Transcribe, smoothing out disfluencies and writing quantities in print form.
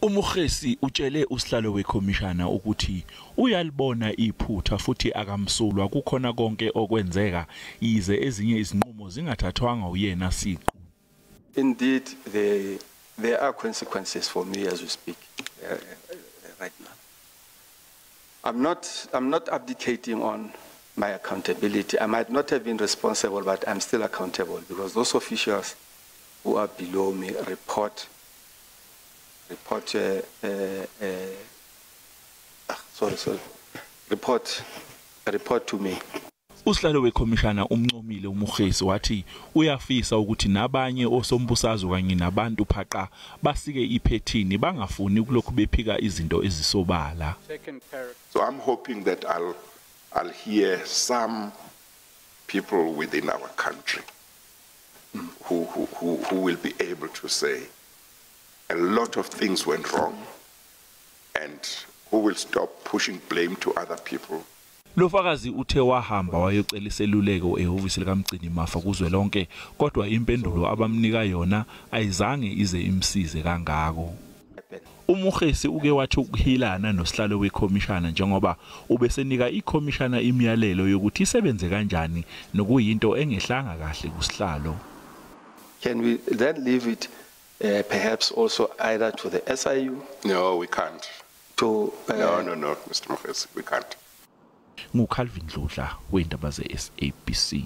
UMogoesi utshele usihlalo wekhomishana ukuthi uyalibona iphutha futhi akamsulwa kukhona konke okwenzeka, yize ezinye izinqumo zingathathwanga uyena siqu. Indeed, there are consequences for me as we speak right now. I'm not abdicating on my accountability. I might not have been responsible, but I'm still accountable because those officials who are below me report, ah, sorry, sorry, report to me. Usihlalo wekhomishana umncomile uMogoesi, wathi uyafisa ukuthi nabanye osombusazwe kanye nabantu phaqa basike iphethini, bangafuni ukulokhu bephika izinto ezisobala. So I'm hoping that I'll hear some people within our country who will be able to say a lot of things went wrong and who will stop pushing blame to other people. Lo fakazi uthe wahamba wayocela iseluleko ehhovisi likamgcini mafa kuzwelonke, kodwa impendulo abamnika yona ayizange ize imsize kangako. UMogoesi uke wathi ukuhilana nosihlalo wekhomishana, njengoba ubesenika ikhomishana imiyalelo yokuthi isebenze kanjani, nokuyinto engehlanga kahle kusihlalo. Can we then leave it perhaps also either to the SIU No, we can't. to No, Mr. Mogoesi, we can't. NguCalvin Dludla wendaba ze-SABC.